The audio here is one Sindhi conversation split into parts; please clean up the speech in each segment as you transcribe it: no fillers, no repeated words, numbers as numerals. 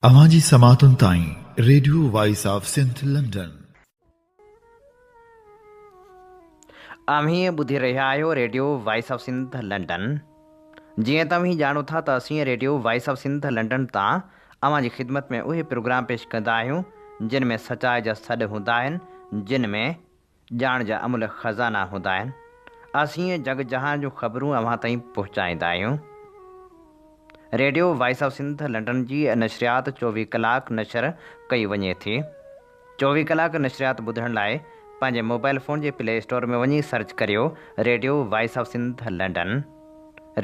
اوهان جي سماعتن تائين radio voice of Sindh London. اوهين ٻڌي رهيا آهيو radio voice of Sindh London. جيئن ته اوهين ڄاڻو ٿا ته اسين radio voice of Sindh London تان اوهان جي خدمت ۾ اهي پروگرام پيش ڪندا آهيون جن ۾ سچائي جا سڏ هوندا آهن جن ۾ ڄاڻ جا املهه خزانا هوندا آهن. اسين جڳ جهان جون خبرون اوهان تائين پهچائيندا آهيون. Radio voice of Sindh London جي نشريات 24 ڪلاڪ نشر ڪئي وڃي ٿي. 24 ڪلاڪ نشريات ٻڌڻ لاء پنهنجي موبائل فون جي پلي اسٽور ۾ وڃي سرچ ڪريو radio voice of Sindh London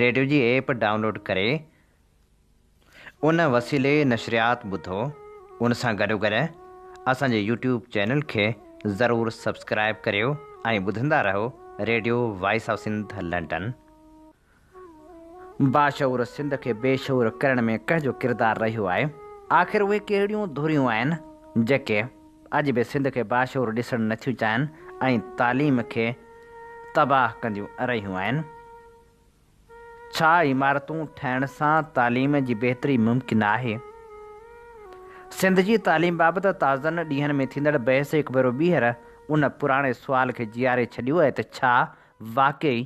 radio جي ايپ ڊائونلوڊ ڪري ان وسيلي نشريات ٻڌو ان سان گڏوگڏ اسان جي يوٽيوب چينل کي ضرور سبسڪرائيب ڪريو ۽ ٻڌندا رهو radio voice of Sindh London. باشعور سنڌ کي بي شعور ڪرڻ ۾ ڪنهن جو ڪردار رهيو آهي؟ آخر اهي ڪهڙيون ڌريون آهن جيڪي اڄ به سنڌ کي باشعور ڏسڻ نٿيون چاهين ۽ تعليم کي تباهه ڪنديون رهيون آهن؟ ڇا عمارتون ٺاهڻ سان تعليم جي بهتري ممڪن آهي؟ سنڌ جي تعليم بابت تازن ڏينهن ۾ ٿيندڙ بحث هڪ ڀيرو ٻيهر ان پراڻي سوال کي جياري ڇڏيو آهي ته ڇا واقعي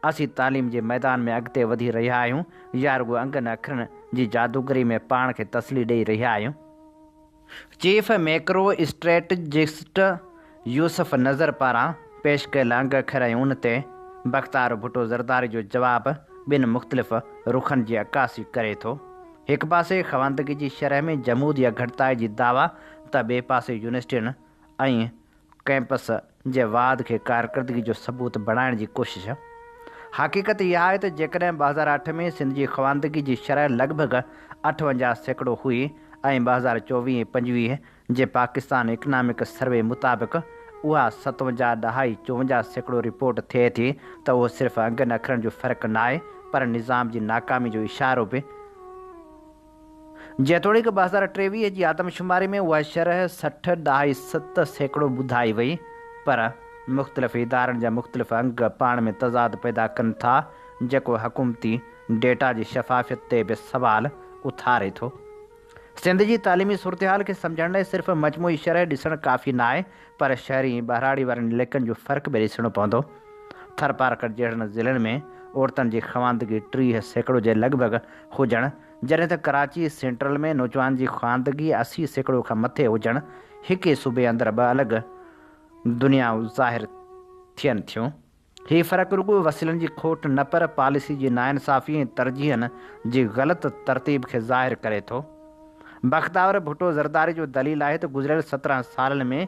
اسين تعليم جي ميدان ۾ اڳتي وڌي رهيا آهيون يا رڳو انگن اکرن جي جادوگري ۾ پاڻ کي تسلي ڏئي رهيا آهيون؟ چيف ميڪرو اسٽريٽجسٽ يوسف نظر پاران پيش ڪيل انگ اکر ۽ ان تي بختار ڀٽو زرداري جو جواب ٻن مختلف رخن جي عڪاسي ڪري ٿو. هڪ پاسي خواندگي جي شرح ۾ جمود يا گهٽتائي جي دعويٰ ته ٻئي پاسي يونيورسٽين ۽ ڪئمپس جي واڌ کي ڪارڪردگي جو ثبوت بڻائڻ جي ڪوشش. حقيقت اها آهي ته جيڪڏهن 2008 ۾ سنڌ جي خواندگي جي شرح لڳ ڀڳ 58% هئي ۽ 2024 ۽ 25 جي پاڪستان اڪنامڪ سروي مطابق اها ستونجاهه ڏهائي چوونجاهه سيڪڙو رپورٽ ٿئي ٿي ته اهو صرف انگن اکرن جو فرق ناهي پر نظام جي ناڪامي جو اشارو به جيتوڻيڪ 2023 جي آدمشماري ۾ اها شرح سٺ ڏهائي ست سيڪڙو ٻڌائي وئي پر مختلف ادارن جا مختلف انگ پاڻ ۾ تضاد پيدا ڪن ٿا جيڪو حڪومتي ڊيٽا جي شفافيت تي به سوال اٿاري ٿو. سنڌ جي تعليمي صورتحال کي سمجهڻ لاء صرف مجموعي شرح ڏسڻ ڪافي ناهي پر شهري ۽ ٻهراڙي وارن علائقن جو فرق به ڏسڻو پوندو. ٿرپارڪر جهڙن ضلعن ۾ عورتن جي خواندگي 30% جي لڳ ڀڳ هجڻ جڏهن ته ڪراچي سينٽرل ۾ نوجوانن جي خواندگي 80% کان مٿي هجڻ هڪ ئي صوبي اندر ٻه الڳ دنيائون ظاهر ٿين ٿيون. هي فرق رڳو وسيلن جي کوٽ نه پر پاليسي جي ناانصافي ۽ ترجيحن جي غلط ترتيب کي ظاهر ڪري ٿو. بختاور ڀٽو زرداري جو دليل آهي ته گذريل 17 سالن ۾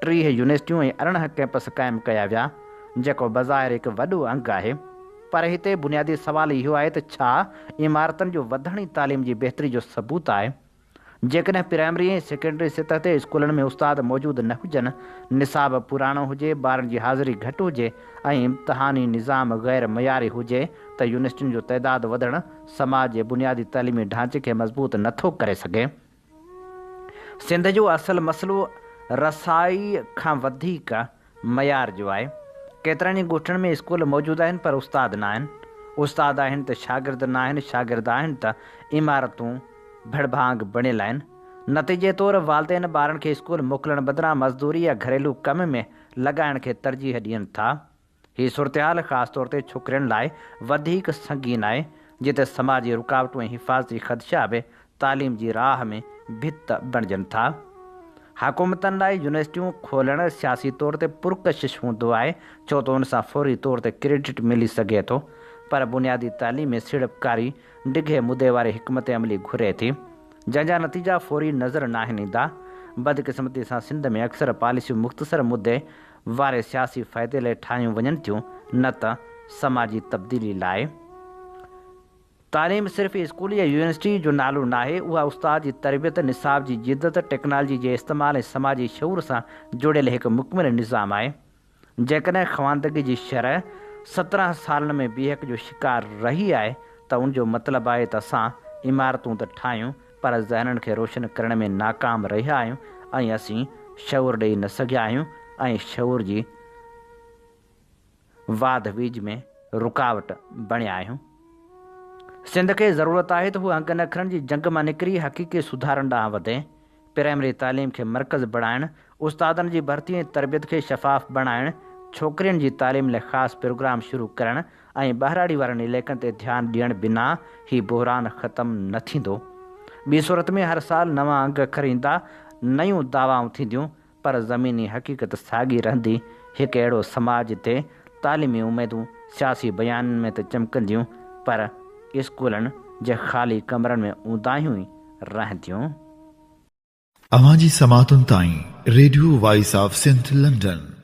30 يونيورسٽيون ۽ 18 ڪئمپس قائم ڪيا ويا، جيڪو بظاهر هڪ وڏو انگ آهي. پر هتي بنيادي سوال اهو آهي ته ڇا عمارتن جو وڌڻ ئي تعليم جي بهتري جو ثبوت آهي؟ جيڪڏهن پرائمري ۽ سيڪنڊري سطح تي اسڪولن ۾ استاد موجود نه هجن، نصاب پراڻو هجي، ٻارن جي حاضري گهٽ هجي ۽ امتحاني نظام غير معياري هجي ته يونيورسٽين جو تعداد وڌڻ سماج جي بنيادي تعليمي ڍانچي کي مضبوط نٿو ڪري سگهي. سنڌ جو اصل مسئلو رسائي کان وڌيڪ معيار جو آهي. ڪيترن ئي ڳوٺن ۾ اسڪول موجود آهن پر استاد ناهن. استاد آهن ته شاگرد ناهن، شاگرد آهن ته عمارتون ڀڙڀانگ بڻيل آهن. نتيجي طور والدين ٻارن کي اسڪول موڪلڻ بدران مزدوري يا گهريلو ڪم ۾ لڳائڻ کي ترجيح ڏين ٿا. هي صورتحال خاص طور تي ڇوڪرين لاء وڌيڪ سنگين آهي، جتي سماجي رڪاوٽون ۽ حفاظتي خدشا به تعليم جي راهه ۾ ڀت بڻجن ٿا. حڪومتن لاء يونيورسٽيون کولڻ سياسي طور تي پرڪشش هوندو آهي، ڇو ته ان سان فوري طور تي ڪريڊٽ ملي سگهي ٿو، پر بنيادي تعليم ۾ سيڙپڪاري ڊگهي مدي واري حڪمت عملي گهري ٿي، جنهن جا نتيجا فوري نظر ناهن ايندا. بدقسمتي سان سنڌ ۾ اڪثر پاليسيون مختصر مدي واري سياسي فائدي لاء ٺاهيون وڃن ٿيون، نه ته سماجي تبديلي لاء. تعليم صرف اسڪول يا يونيورسٽي جو نالو ناهي، اها استاد جي تربيت، نصاب جي جدت، ٽيڪنالاجي جي استعمال ۽ سماجي شعور سان جوڙيل هڪ مڪمل نظام آهي. جيڪڏهن خواندگي جي شرح 17 سالن ۾ بيهڪ جو شڪار رهي آهي ته ان جو مطلب آهي ته اسان عمارتون ته ٺاهيون پر ذهنن کي روشن ڪرڻ ۾ ناڪام رهيا آهيون ۽ اسين شعور ڏئي نه سگهيا آهيون ۽ شعور جي واڌ ويجهه ۾ رڪاوٽ بڻيا آهيون. سنڌ کي ضرورت آهي ته هو انگن اکرن جي جنگ مان نڪري حقيقي سڌارن ڏانهن وڌي. پرائمري تعليم کي مرڪز بڻائڻ، استادن جي ڀرتي ۽ تربيت کي شفاف بڻائڻ، ڇوڪرين جي تعليم لاء خاص پروگرام شروع ڪرڻ ۽ ٻهراڙي وارن علائقن تي ڌيان ڏيڻ بنا هي بحران ختم نه ٿيندو. ٻي صورت ۾ هر سال نوان انگ اکر ايندا، نيون دعوائون ٿينديون پر زميني حقيقت ساڳي رهندي، هڪ اهڙو سماج جتي تعليمي اميدون سياسي بيانن ۾ ته چمڪنديون پر اسڪولن جي خالي ڪمرن ۾ اونداهيون ئي رهنديون. اوهان جي سماعتن تائين radio voice of Sindh London.